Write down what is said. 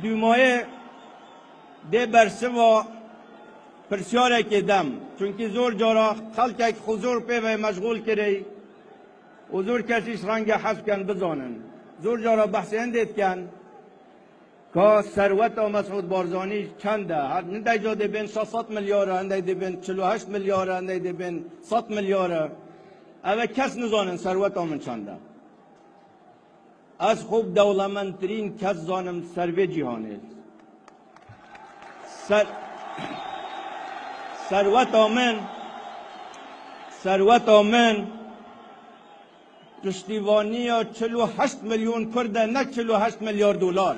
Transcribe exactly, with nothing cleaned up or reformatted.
Dûmayê dê bersiva pirsyarekê dem. Çunkî zor cara xelkek xwe zor pê ve meşgûl kirê û zor kes jî renge hez bikin bizanin. Zor cara behsê hindê dikin ka serweta Mesûd Barzanî çend e? Her nindeyca dê bên şeş sed milyar e, hindek dê bên çil û heşt milyar e, hindek dê bên sed milyar e. Ev e kes nizanin serweta min çend e. Ez xwe bi dewlemendtirîn kes zanim ser vê cîhanê. Ser, serweta min, serweta min piştîvaniya çil û heşt milyon Kurd e, ne çil û heşt milyar dolar.